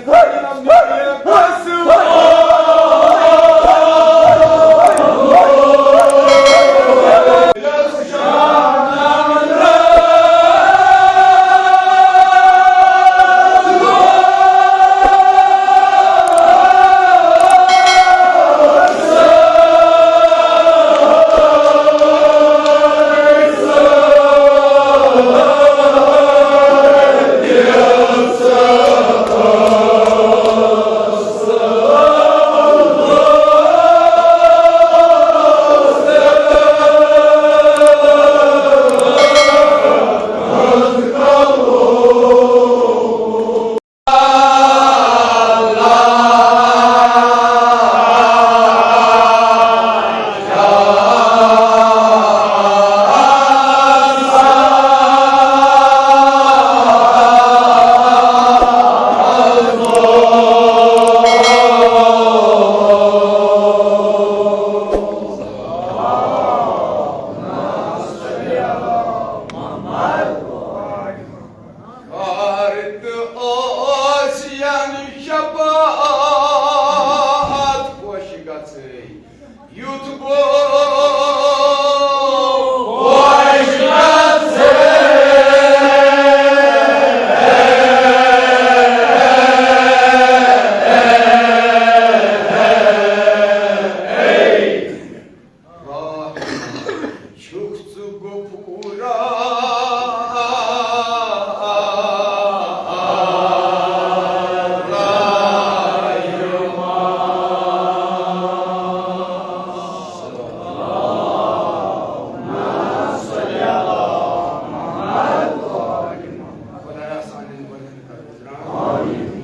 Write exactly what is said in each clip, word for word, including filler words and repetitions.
کر تہٕ ٲسِن شفاعت خۄش گژھٕنۍ، یُتھ بہٕ خۄش گژھٕ۔ راحم چھُکھ ژٕ غفورا رحیما۔ خدایا سانٮ۪ن گۄنہن کر گُزران۔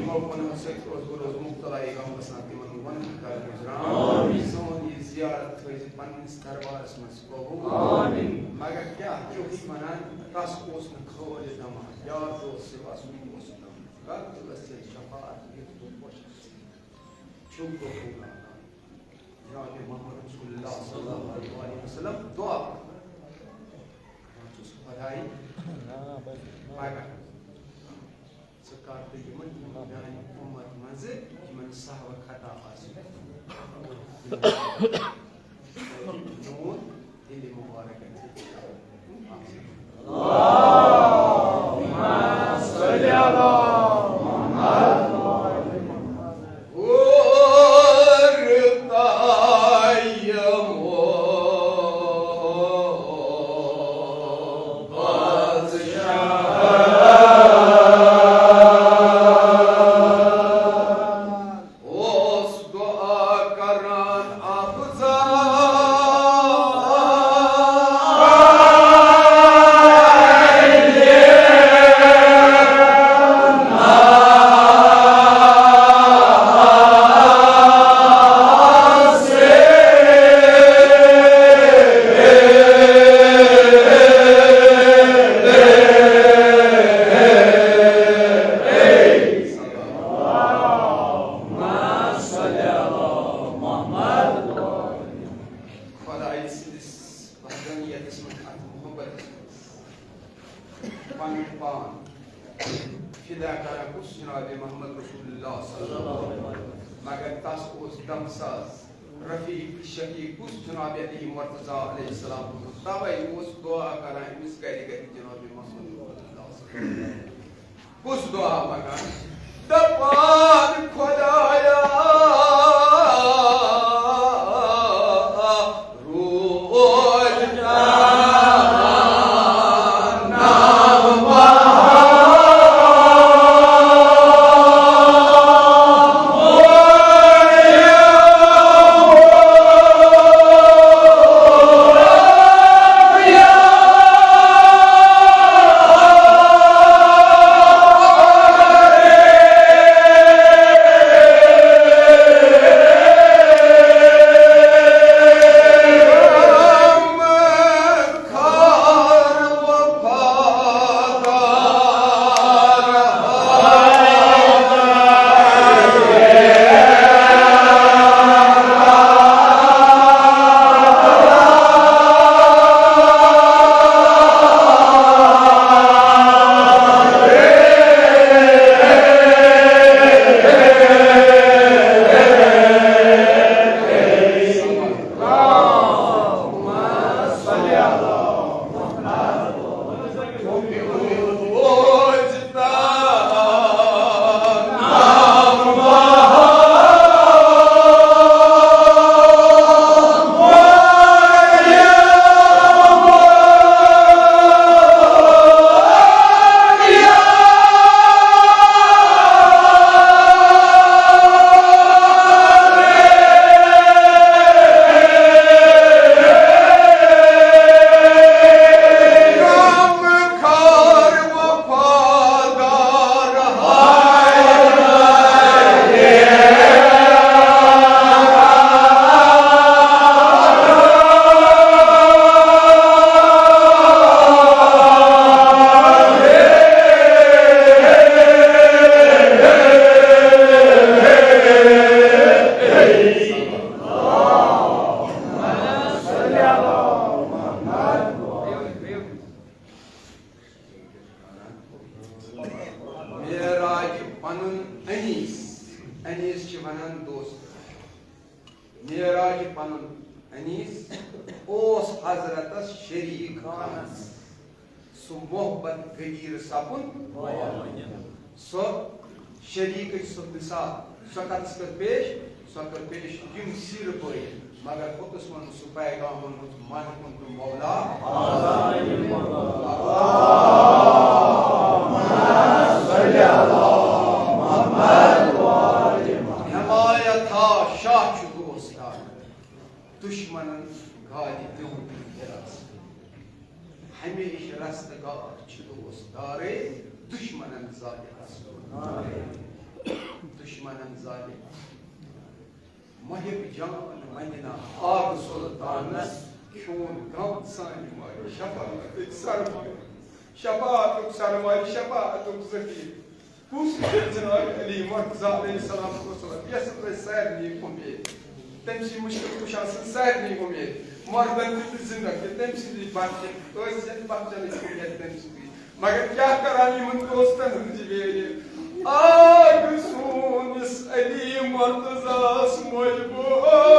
یِمو گۄنہو سۭتۍ اوس گُناہس مُبتلا یہِ غم گژھان، تِمن گۄنہن کر گُزران۔ سون یہِ زیارت تھٲوزِ پننِس دربارس منٛز قبول۔ آمین۔ مگر کیٛاہ چھُکھ وَنان، کس اوس نہٕ خٲلہِ دمہ، یار دوست سوا سُہ اوس نہٕ۔ کر تہٕ ٲسِن شفاعت یُتھ بہٕ خۄش گژھٕ۔ چھُکھ غفور اللہ۔ جناب محمد رسول اللہ صلی اللہ علیہ وسلم دعا۔ بہٕ چھُس خۄداے پگاہ۔ ژٕ کر تہٕ یِمن میانہِ اُمت منٛزٕ یِمن سہو خطا آسہِ۔ میون دِلہِ مُبارک گژھِ۔ اللهم صل على محمد۔ اوس دعا کران افضل۔ خدایہِ سٕنٛدِس وحدانیتس منٛز، اتھ محبتس منٛز پنُن پان فدا کران کُس؟ جناب محمد رسول اللہ صلی اللہ علیہ وسلم۔ مگر تس اوس دمساز، رفیق، شفیق کُس؟ جناب علی مرتضیٰ علیہ السلام۔ توے اوس دعا کران أمِس گرِ گرِ جناب محمد رسول اللہ صلی اللہ علیہ وسلم۔ کُس دعا منگان؟ دپان خدایا، روز پنُن انیس، انیس چھِ ونان دوست۔ معراج پنُن انیس اوس حضرتس شریک خانس۔ سُہ محبت غدیر سپُد۔ سُہ شریکٕچ سُہ مثال، سۄ کتس کٔر پیش؟ سۄ کٔر پیش یِم سیٖرٕ بٲے، مگر پوٚتُس ووٚن سُہ پیغام ووٚنمُت من کُن تہٕ مولا۔ حمایت ہا شاہ چھُ دوست دار، دشمنن گالہِ دیُن حراست۔ ہمیشہِ رستگار چھِ دوست دارے، دشمنن زالہِ رستگار۔ دشمنن زالہِ۔ محب جان مدینہ آب سلطانس، چون غم سانہِ ماجہِ شفاعتٕچ سرمایہِ، شفاعتُک سرمایہِ، شفاعتُک ذخیرٕ۔ کُس چھُ جناب علی مرتضیٰ علیہ السلام، یس سۭتۍ سارنٕے اُمید، تٔمۍ سٕے مُشکِل کُشا سٕنٛز سارنٕے اُمید، مردن تہِ تہٕ زندن تہِ، تٔمۍ سٕنٛدٕے بخشن، ٲسۍ یتھ بخشنٕچ اُمید تٔمۍ سٕنٛدٕے۔ مگر کیٛاہ کران یِمن دوستن ہٕنٛز یہِ ویرِ؟ آ، سون یُس علی مرتضیٰ ہس مجبور۔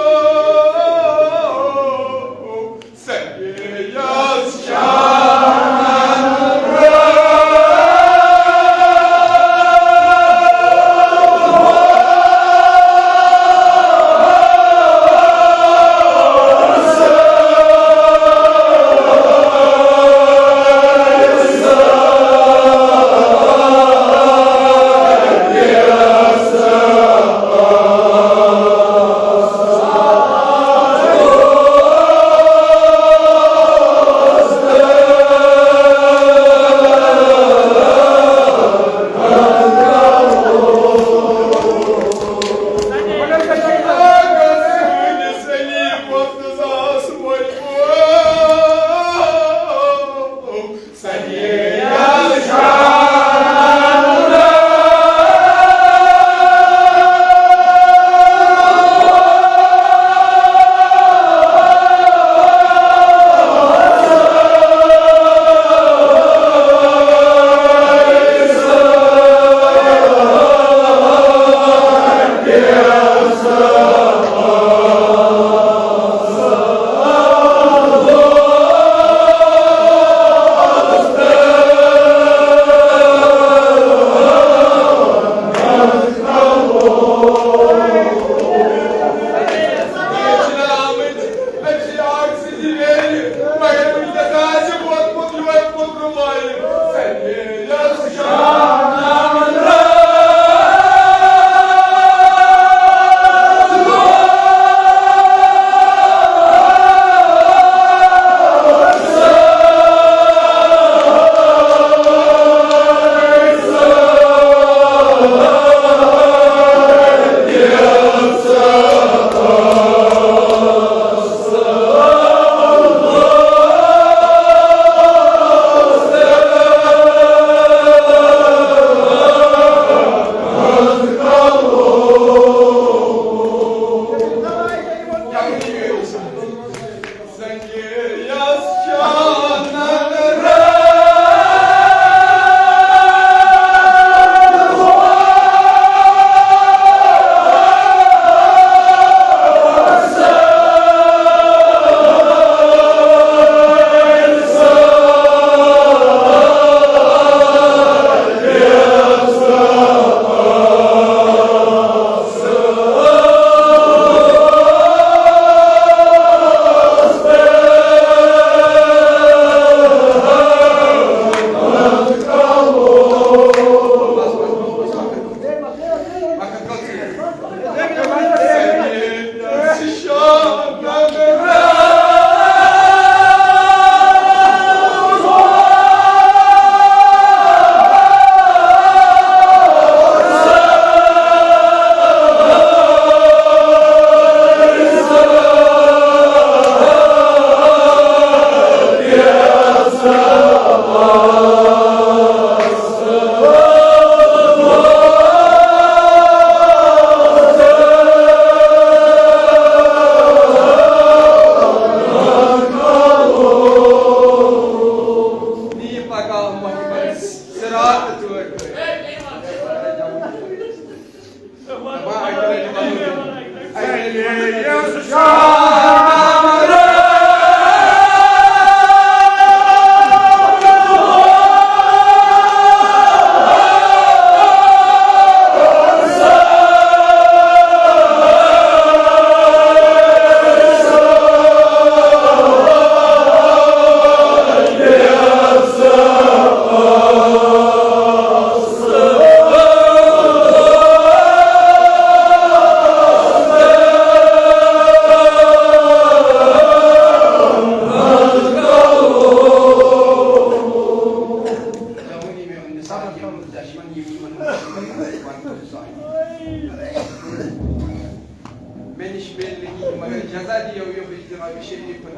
مےٚ نِش میلہِ نہٕ کِہیٖنۍ مگر جزا دِیو یِہوٚے جناب شریٖفن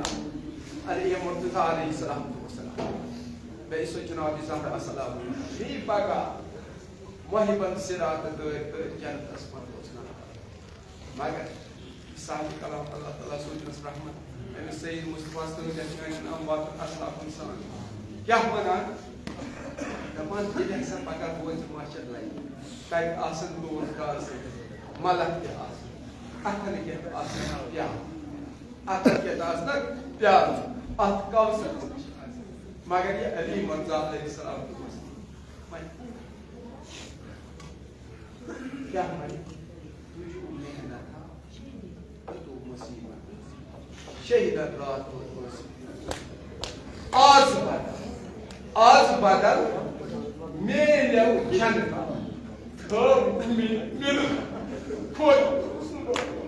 علیہ مرتضیٰ علیہ الصلوۃ والسلام۔ بیٚیہِ سُہ جناب زہرا السلام۔ بیٚیہِ پگاہ محبن صراط دٲرۍ دٲرۍ جنتس منٛز اوس نہٕ۔ مگر صاحب کلام اللہ تعالیٰ سوٗزنَس رحمت، أمِس سید مصطفیٰ صٲب گژھِ میٛانٮ۪ن امواتن اصحابن سان۔ کیٛاہ وَنان؟ دَپان، ییٚلہِ ہسا پگاہ روزِ محشر لگہِ، تَتہِ آسن دوٗر کاژٕ ملک تہِ آسن، اَتھن کٮ۪تھ آسن پیالہٕ، اَتھن کٮ۪تھ آسن پیالہٕ، اَتھ کوثر۔ مگر یہِ علی مرتضیٰ علیہ السلام تہِ اوس نہٕ۔ وۄنۍ کیٛاہ وَنہِ؟ تُہۍ چھِو محنت ہا، تہٕ تُہۍ مُصیبت۔ شہیدن راتھ روز مُصیبت۔ آز بدل، آز بدل میلیو جنت۔ خٲر مےٚ مِنت۔ خۄش۔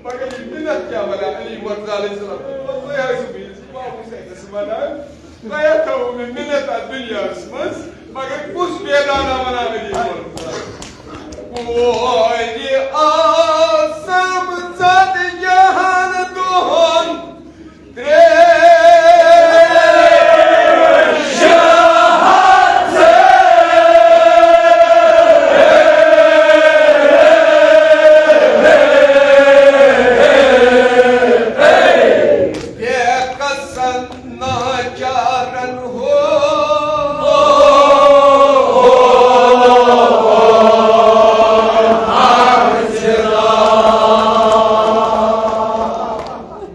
مگر یہِ مِنت کیٛاہ وَنان علی مرتضیٰ علیہ السلام؟ تُہۍ حظ چھِو مےٚ بابو سیدس وَنان۔ تۄہہِ ہا تھٲووٕ مےٚ مِنت اَتھ دُنیاہَس منٛز، مگر کُس بیدانہ وَنان مےٚ یہِ ووٚن؟ کورِ آسام ژتجی ہَن دۄہَن ترٛےٚ شہادژٕ۔ بے کسن ناچارن ہو۔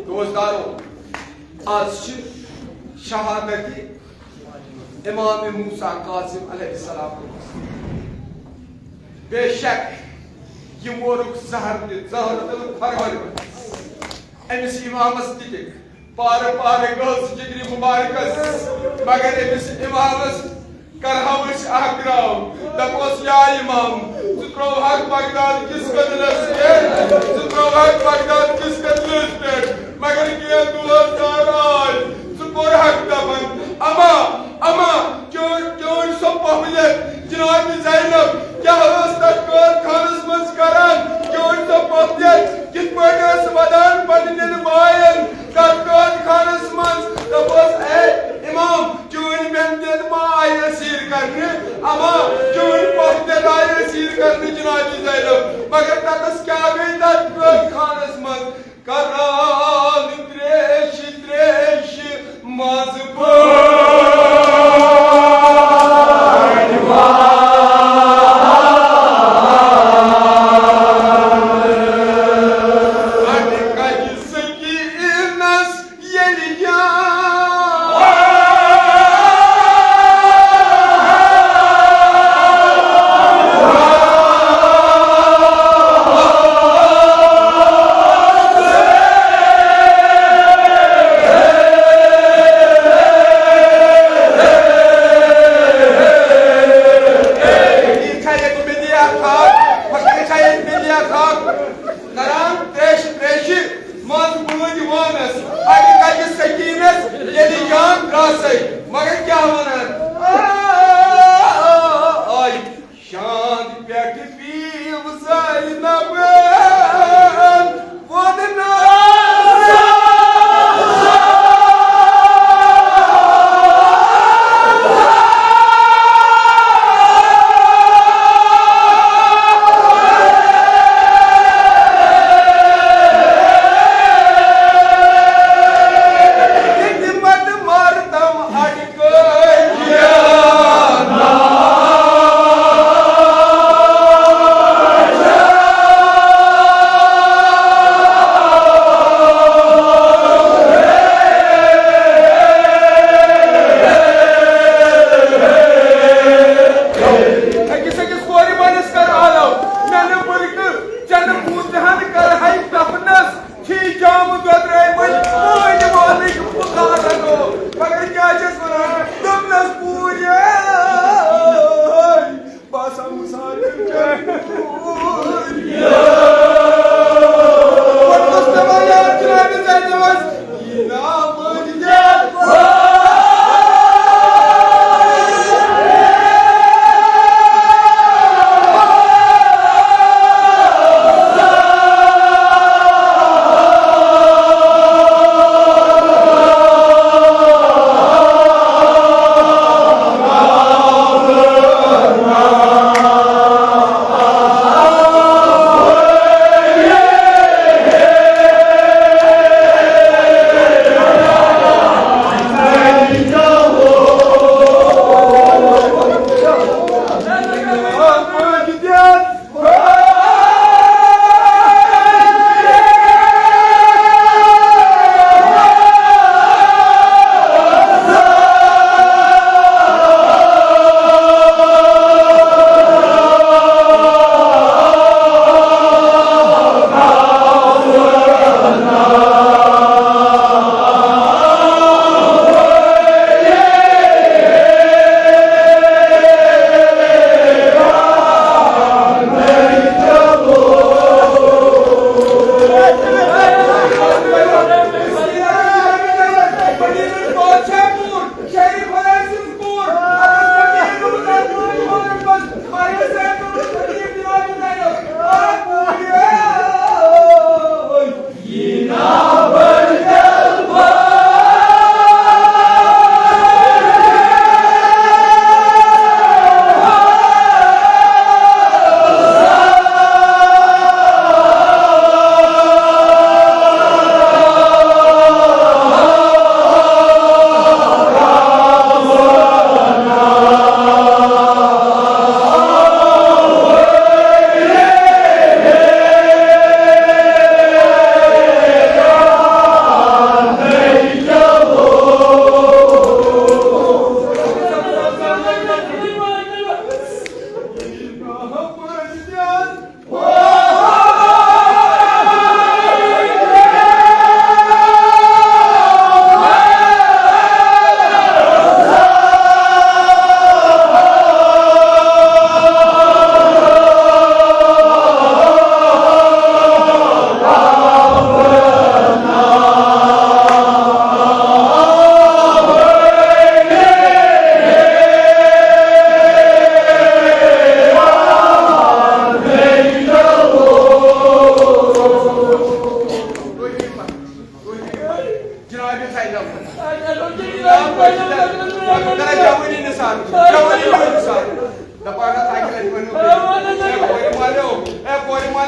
دوستارو، آز چھِ شہادت امام موسیٰ کاظم علیہ السلام۔ بے شک یہِ مورُکھ زہر تہِ، زہر تہِ فرمٲوِتھ أمِس امامس تہِ دِکھ۔ پارٕ پارٕ گٔژھ جگرِ مبارکس، مگر أمِس امامس کرہو أسۍ اکھ گرٛاو۔ دپوس، یا امام، ژٕ ترٛووہکھ بغداد کِس کٔدلس پٮ۪ٹھ، ژٕ ترٛووہکھ بغداد کِس کٔدلس پٮ۪ٹھ، مگر کینٛہہ دوستار آے، ژٕ کوٚرہکھ دفن۔ اما، اما، چٲنۍ، چٲنۍ سۄ پۄپھ لیٚکھ، جناب زینب، کیٛاہ ٲس تتھ قٲد خانس منٛز کران؟ چٲنۍ سۄ پۄپھ لیٚکھ، کِتھ پٲٹھۍ ٲس ودان پننٮ۪ن باین تتھ قٲد خانس منٛز؟ دوٚپُس، اے امام، چٲنۍ بیٚنہِ تہِ ما آیہِ اسیٖر کرنہِ؟ اما، چٲنۍ پۄپھ تہِ آیہِ اسیٖر کرنہِ، جناب زینب۔ مگر تتس کیٛاہ گٔے تتھ قٲد خانس منٛز؟ کران تریش تریش منٛز بٲنۍ وان۔ اَمہِ کَتہِ سکیٖنس ییٚلہِ یار۔ کران تریشہِ تریشہِ منٛز بٲنۍ وانس، اَتہِ کَتہِ سکیٖنس ییٚلہِ جان درٛاسے، مگر کیٛاہ وَنان؟ آے شاند پٮ۪ٹھ پیٖو زینبن ووٚن ناز۔ خدمت مردم اڑ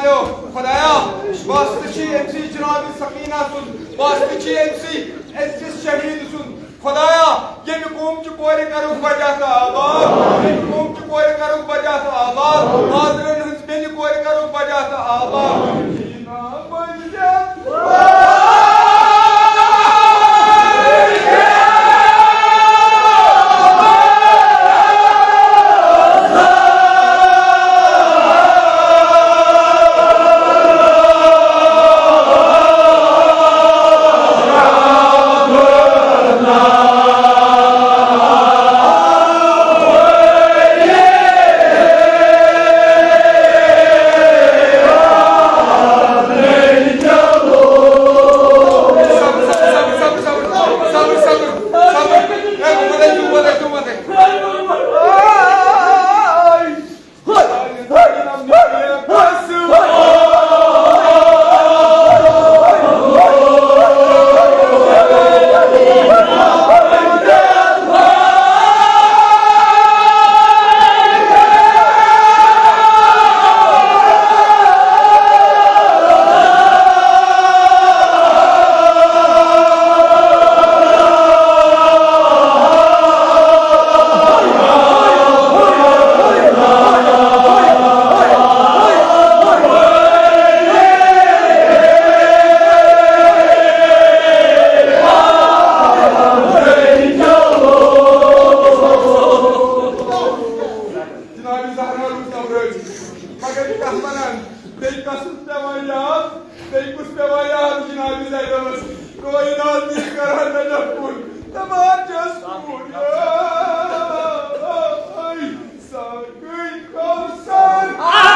خدایا، واسطہٕ چھُے أمۍ سٕے جناب سکینہ سُنٛد، واسطہٕ چھُے أمۍ سٕے أزکِس شہیٖد سُنٛد۔ خدایا، ییٚمہِ قوم چہِ کورِ کَرُکھ بجا تہٕ آباد، ییٚمہِ قوم چہِ کورِ کَرُکھ بجا تہٕ آباد، حاضرن ہٕنٛز بیٚنہِ کورِ کَرُکھ بجا تہٕ آباد۔ جناب زہرا روٗز نمرٲژ، مگر یہِ کتھ ونان، بیٚیہِ کس اوس پٮ۪وان یاد، بیٚیہِ کُس پٮ۪وان یاد جناب زینبس؟ کٲینات تہِ چھِ کران نجف کُن، دپان چھس کوٗر، ساقٕے کوثر۔